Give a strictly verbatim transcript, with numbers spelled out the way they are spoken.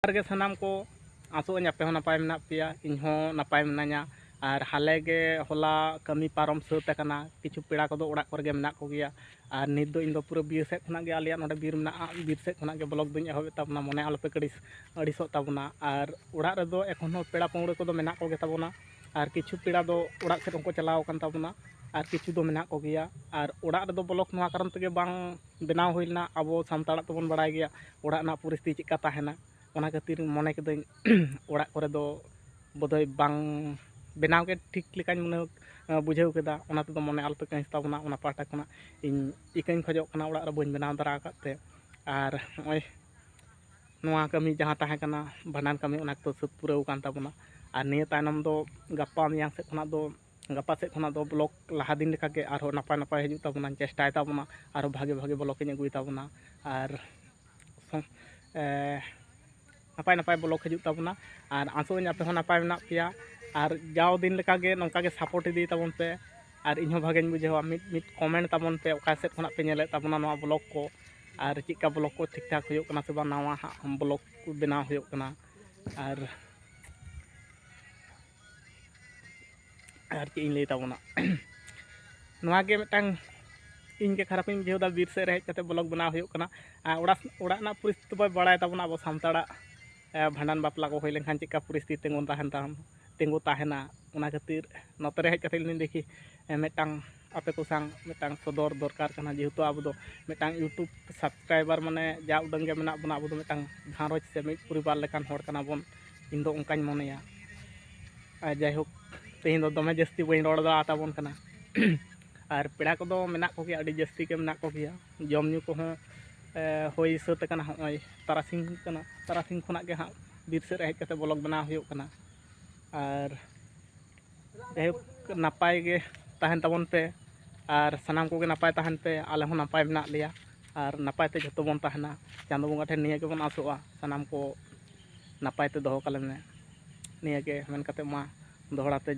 ᱨᱮᱜᱮ ᱥᱟᱱᱟᱢ ᱠᱚ, ᱟᱥᱚᱜ ᱟᱹᱧ ᱟᱯᱮ ᱦᱚᱸ ᱱᱟᱯᱟᱭ ᱢᱮᱱᱟᱜ ᱯᱮᱭᱟ, ᱤᱧ ᱦᱚᱸ ᱱᱟᱯᱟᱭ ᱢᱤᱱᱟᱹᱧᱟ᱾ ᱟᱨ ᱦᱟᱞᱮ ᱜᱮ ᱦᱚᱞᱟ ᱠᱟᱹᱢᱤ ᱯᱟᱨᱚᱢ ᱥᱟᱹᱛ ᱟᱠᱟᱱᱟ, ᱠᱤᱪᱷᱩ ᱯᱮᱲᱟ ᱠᱚᱫᱚ ᱚᱲᱟᱜ ᱠᱚᱨᱮ ᱜᱮ ᱢᱮᱱᱟᱜ ᱠᱚᱜᱮᱭᱟ᱾ ᱟᱨ ᱱᱤᱛ ᱫᱚ ᱤᱧ ᱫᱚ ᱯᱩᱨᱟᱹ ᱵᱤᱨ ᱥᱮᱫ ᱠᱷᱚᱱᱟᱜ ᱜᱮ, ᱟᱞᱮᱭᱟᱜ ᱱᱚᱰᱮ ᱵᱤᱨ ᱢᱮᱱᱟᱜᱼᱟ, ᱵᱤᱨ ᱥᱮᱫ ᱠᱷᱚᱱᱟᱜ ᱜᱮ ᱵᱞᱚᱜ ᱫᱚᱧ ᱮᱦᱚᱵᱮᱫ ᱛᱟᱵᱚᱱᱟ, ᱢᱚᱱᱮ ᱟᱞᱚᱯᱮ ᱟᱹᱲᱤᱥ ᱟᱹᱲᱤᱥᱚᱜ ᱛᱟᱵᱚᱱᱟ᱾ ᱟᱨ ᱚᱲᱟᱜ ᱨᱮᱫᱚ ᱮᱠᱷᱚᱱ ᱦᱚᱸ ᱯᱮᱲᱟ ᱯᱟᱹᱣᱲᱟᱹ ᱠᱚᱫᱚ ᱢᱮᱱᱟᱜ ᱠᱚᱜᱮ ᱛᱟᱵᱚᱱᱟ, ᱟᱨ ᱠᱤᱪᱷᱩ ᱯᱮᱲᱟ ᱫᱚ ᱚᱲᱟᱜ ᱥᱮᱫ ᱦᱚᱸᱠᱚ ᱪᱟᱞᱟᱣ ᱟᱠᱟᱱ ᱛᱟᱵᱚᱱᱟ, ᱟᱨ ᱠᱤᱪᱷᱩ ᱫᱚ ᱢᱮᱱᱟᱜ ᱠᱚᱜᱮᱭᱟ᱾ ᱟᱨ ᱚᱲᱟᱜ ᱨᱮᱫᱚ ᱵᱞᱚᱜ ᱱᱚᱣᱟ ᱠᱟᱨᱚᱱ ᱛᱮᱜᱮ ᱵᱟᱝ ᱵᱮᱱᱟᱣ ᱦᱩᱭ ᱞᱮᱱᱟ, ᱟᱵᱚ ᱥᱟᱱᱛᱟᱲᱟᱜ ᱛᱮᱵᱚᱱ ᱵᱟᱲᱟᱭ ᱜᱮᱭᱟ ᱚᱲᱟᱜ ᱨᱮᱱᱟᱜ ᱯᱚᱨᱤᱥᱛᱷᱤᱛᱤ ᱪᱮᱫᱠᱟ ᱛᱟᱦᱮᱱᱟ, ᱚᱱᱟ ᱠᱷᱟᱹᱛᱤᱨ ᱢᱚᱱᱮ ᱠᱤᱫᱟᱹᱧ ᱚᱲᱟᱜ ᱠᱚᱨᱮ ᱫᱚ ᱵᱳᱫᱷᱚᱭ ᱵᱟᱝ ᱵᱮᱱᱟᱣ ᱜᱮ ᱴᱷᱤᱠ ᱞᱮᱠᱟᱧ ᱢᱚᱱᱮ ᱵᱩᱡᱷᱟᱹᱣ ᱠᱮᱫᱟ᱾ ᱚᱱᱟ ᱛᱮᱫᱚ ᱢᱚᱱᱮ ᱟᱞᱚᱯᱮ ᱠᱟᱹᱦᱤᱥ ᱛᱟᱵᱚᱱᱟ, ᱚᱱᱟ ᱯᱟᱦᱴᱟ ᱠᱷᱚᱱᱟᱜ ᱤᱧ ᱤᱠᱟᱹᱧ ᱠᱷᱚᱡᱚᱜ ᱠᱟᱱᱟ ᱚᱲᱟᱜ ᱨᱮ ᱵᱟᱹᱧ ᱵᱮᱱᱟᱣ ᱫᱟᱲᱮ ᱟᱠᱟᱫ ᱛᱮ᱾ ᱟᱨ ᱱᱚᱜᱼᱚᱭ ᱱᱚᱣᱟ ᱠᱟᱹᱢᱤ ᱡᱟᱦᱟᱸ ᱛᱟᱦᱮᱸ ᱠᱟᱱᱟ ᱵᱷᱟᱸᱰᱟᱱ ᱠᱟᱹᱢᱤ, ᱚᱱᱟ ᱠᱚᱫᱚ ᱥᱟᱹᱛ ᱯᱩᱨᱟᱹᱣ ᱟᱠᱟᱱ ᱛᱟᱵᱚᱱᱟ᱾ ᱟᱨ ᱱᱤᱭᱟᱹ ᱛᱟᱭᱱᱚᱢ ᱫᱚ ᱜᱟᱯᱟ ᱢᱮᱭᱟᱝ ᱥᱮᱫ ᱠᱷᱚᱱᱟᱜ ᱫᱚ, ᱜᱟᱯᱟ ᱥᱮᱫ ᱠᱷᱚᱱᱟᱜ ᱫᱚ ᱵᱞᱚᱜ ᱞᱟᱦᱟ ᱫᱤᱱ ᱞᱮᱠᱟᱜᱮ ᱟᱨᱦᱚᱸ ᱱᱟᱯᱟᱭ ᱱᱟᱯᱟᱭ ᱦᱤᱡᱩᱜ ᱛᱟᱵᱚᱱᱟ, ᱪᱮᱥᱴᱟᱭ ᱛᱟᱵᱚᱱᱟ ᱟᱨᱦᱚᱸ ᱵᱷᱟᱜᱮ ᱵᱷᱟᱜᱮ ᱵᱞᱚᱜ ᱤᱧ ᱟᱹᱜᱩᱭ ᱛᱟᱵᱚᱱᱟ᱾ ᱟᱨ ᱥᱚᱝ- ᱮ, ᱱᱟᱯᱟᱭ ᱱᱟᱯᱟᱭ ᱵᱞᱚᱜ ᱦᱤᱡᱩᱜ ᱛᱟᱵᱚᱱᱟ᱾ ᱟᱨ ᱟᱥᱚᱜ ᱟᱹᱧ ᱟᱯᱮ ᱦᱚᱸ ᱱᱟᱯᱟᱭ ᱢᱮᱱᱟᱜ ᱯᱮᱭᱟ, ᱟᱨ ᱡᱟᱣ ᱫᱤᱱ ᱞᱮᱠᱟᱜᱮ ᱱᱚᱝᱠᱟ ᱜᱮ ᱥᱟᱯᱳᱨᱴ ᱤᱫᱤᱭ ᱛᱟᱵᱚᱱ ᱯᱮ᱾ ᱟᱨ ᱤᱧ ᱦᱚᱸ ᱵᱷᱟᱜᱮᱧ ᱵᱩᱡᱷᱟᱹᱣᱟ, ᱢᱤᱫ ᱢᱤᱫ ᱠᱚᱢᱮᱱᱴ ᱛᱟᱵᱚᱱ ᱯᱮ, ᱚᱠᱟ ᱥᱮᱫ ᱠᱷᱚᱱᱟᱜ ᱯᱮ ᱧᱮᱞᱮᱫ ᱛᱟᱵᱚᱱᱟ ᱱᱚᱣᱟ ᱵᱞᱚᱜ ᱠᱚ, ᱟᱨ ᱪᱮᱫᱠᱟ ᱵᱞᱚᱜ ᱠᱚ ᱴᱷᱤᱠ ᱴᱷᱟᱠ ᱦᱩᱭᱩᱜ ᱠᱟᱱᱟ ᱥᱮ ᱵᱟᱝ, ᱱᱟᱣᱟ ᱦᱟᱸᱜ ᱵᱞᱚᱜ ᱠᱚ ᱵᱮᱱᱟᱣ ᱦᱩᱭᱩᱜ ᱠᱟᱱᱟ᱾ ᱟᱨ ᱟᱨ ᱪᱮᱫ ᱤᱧ ᱞᱟᱹᱭ ᱛᱟᱵᱚᱱᱟ, ᱱᱚᱣᱟ ᱜᱮ ᱢᱤᱫᱴᱟᱝ ᱤᱧ ᱜᱮ ᱠᱷᱟᱨᱟᱯ ᱤᱧ ᱵᱩᱡᱷᱟᱹᱣ ᱮᱫᱟ, ᱵᱤᱨ ᱥᱮᱫ ᱨᱮ ᱦᱮᱡ ᱠᱟᱛᱮ ᱵᱞᱚᱜ ᱵᱮᱱᱟᱣ ᱦᱩᱭᱩᱜ ᱠᱟᱱᱟ᱾ ᱟᱨ ᱚᱲᱟᱜ ᱚᱲᱟᱜ ᱨᱮᱱᱟᱜ ᱯᱚᱨᱤᱥᱛᱷᱤᱛᱤ ᱵᱚᱱ ᱵᱟᱲᱟᱭ ᱛᱟᱵᱚᱱᱟ, ᱟᱵᱚ ᱥᱟᱱᱛᱟᱲᱟᱜ ᱮ, ᱵᱷᱟᱸᱰᱟᱱ ᱵᱟᱯᱞᱟ ᱠᱚ ᱦᱩᱭ ᱞᱮᱱᱠᱷᱟᱱ ᱪᱮᱫᱠᱟ ᱯᱚᱨᱤᱥᱛᱷᱤᱛᱤ ᱛᱤᱸᱜᱩᱱ ᱛᱟᱦᱮᱱ ᱛᱟᱢ ᱛᱤᱸᱜᱩ ᱛᱟᱦᱮᱱᱟ᱾ ᱚᱱᱟ ᱠᱷᱟᱹᱛᱤᱨ ᱱᱚᱛᱮ ᱨᱮ ᱦᱮᱡ ᱠᱟᱛᱮ ᱞᱤᱧ ᱫᱮᱠᱷᱤ, ᱮ, ᱢᱤᱫᱴᱟᱝ ᱟᱯᱮ ᱠᱚ ᱥᱟᱶ ᱢᱤᱫᱴᱟᱝ ᱥᱚᱫᱚᱨ ᱫᱚᱨᱠᱟᱨ ᱠᱟᱱᱟ, ᱡᱮᱦᱮᱛᱩ ᱟᱵᱚ ᱫᱚ ᱢᱤᱫᱴᱟᱝ YouTube subscriber ᱢᱟᱱᱮ ᱡᱟ ᱩᱰᱟᱹᱝ ᱜᱮ ᱢᱮᱱᱟᱜ ᱵᱚᱱᱟ, ᱟᱵᱚ ᱫᱚ ᱢᱤᱫᱴᱟᱝ ᱜᱷᱟᱨᱚᱸᱡᱽ ᱥᱮ ᱢᱤᱫ ᱯᱚᱨᱤᱵᱟᱨ ᱞᱮᱠᱟᱱ ᱦᱚᱲ ᱠᱟᱱᱟ ᱵᱚᱱ, ᱤᱧ ᱫᱚ ᱚᱱᱠᱟᱧ ᱢᱚᱱᱮᱭᱟ᱾ ᱟᱨ ᱡᱟᱭᱦᱳᱠ, ᱛᱮᱦᱮᱧ ᱫᱚ ᱫᱚᱢᱮ ᱡᱟᱹᱥᱛᱤ ᱵᱟᱹᱧ ᱨᱚᱲ ᱫᱟᱲᱮ ᱛᱟᱵᱚᱱ ᱠᱟᱱᱟ᱾ ᱟᱨ ᱯᱮᱲᱟ ᱠᱚᱫᱚ ᱢᱮᱱᱟᱜ ᱠᱚᱜᱮᱭᱟ, ᱟᱹᱰᱤ ᱡᱟᱹᱥᱛᱤ ᱜᱮ ᱢᱮᱱᱟᱜ ᱠᱚᱜᱮᱭᱟ᱾ ᱡᱚᱢ ᱧᱩ ᱠᱚᱦᱚᱸ, ᱮ, ᱦᱩᱭ ᱥᱟᱹᱛ ᱟᱠᱟᱱᱟ, ᱦᱚᱸᱜᱼᱚᱭ ᱛᱟᱨᱟᱥᱤᱧ ᱠᱟᱱᱟ, ᱛᱟᱨᱟᱥᱤᱧ ᱠᱷᱚᱱᱟᱜ ᱜᱮ ᱦᱟᱸᱜ ᱵᱤᱨ ᱥᱮᱫ ᱨᱮ ᱦᱮᱡ ᱠᱟᱛᱮ ᱵᱞᱚᱜ ᱵᱮᱱᱟᱣ ᱦᱩᱭᱩᱜ ᱠᱟᱱᱟ᱾ ᱟᱨ ᱡᱟᱭᱦᱳᱠ, ᱱᱟᱯᱟᱭ ᱜᱮ ᱛᱟᱦᱮᱱ ᱛᱟᱵᱚᱱ ᱯᱮ, ᱟᱨ ᱥᱟᱱᱟᱢ ᱠᱚᱜᱮ ᱱᱟᱯᱟᱭ ᱛᱟᱦᱮᱱ ᱯᱮ, ᱟᱞᱮ ᱦᱚᱸ ᱱᱟᱯᱟᱭ ᱢᱮᱱᱟᱜ ᱞᱮᱭᱟ, ᱟᱨ ᱱᱟᱯᱟᱭ ᱛᱮ ᱡᱷᱚᱛᱚ ᱵᱚᱱ ᱛᱟᱦᱮᱱᱟ᱾ ᱪᱟᱸᱫᱳ ᱵᱚᱸᱜᱟ ᱴᱷᱮᱱ ᱱᱤᱭᱟᱹ ᱜᱮᱵᱚᱱ ᱟᱥᱚᱜᱼᱟ, ᱥᱟᱱᱟᱢ ᱠᱚ ᱱᱟᱯᱟᱭ ᱛᱮ ᱫᱚᱦᱚ ᱠᱟᱞᱮ ᱢᱮ᱾ ᱱᱤᱭᱟᱹ ᱜᱮ ᱢᱮᱱ ᱠᱟᱛᱮ ᱢᱟ ᱫᱚᱦᱲᱟ ᱛᱮ ᱡᱚᱦᱟᱨ᱾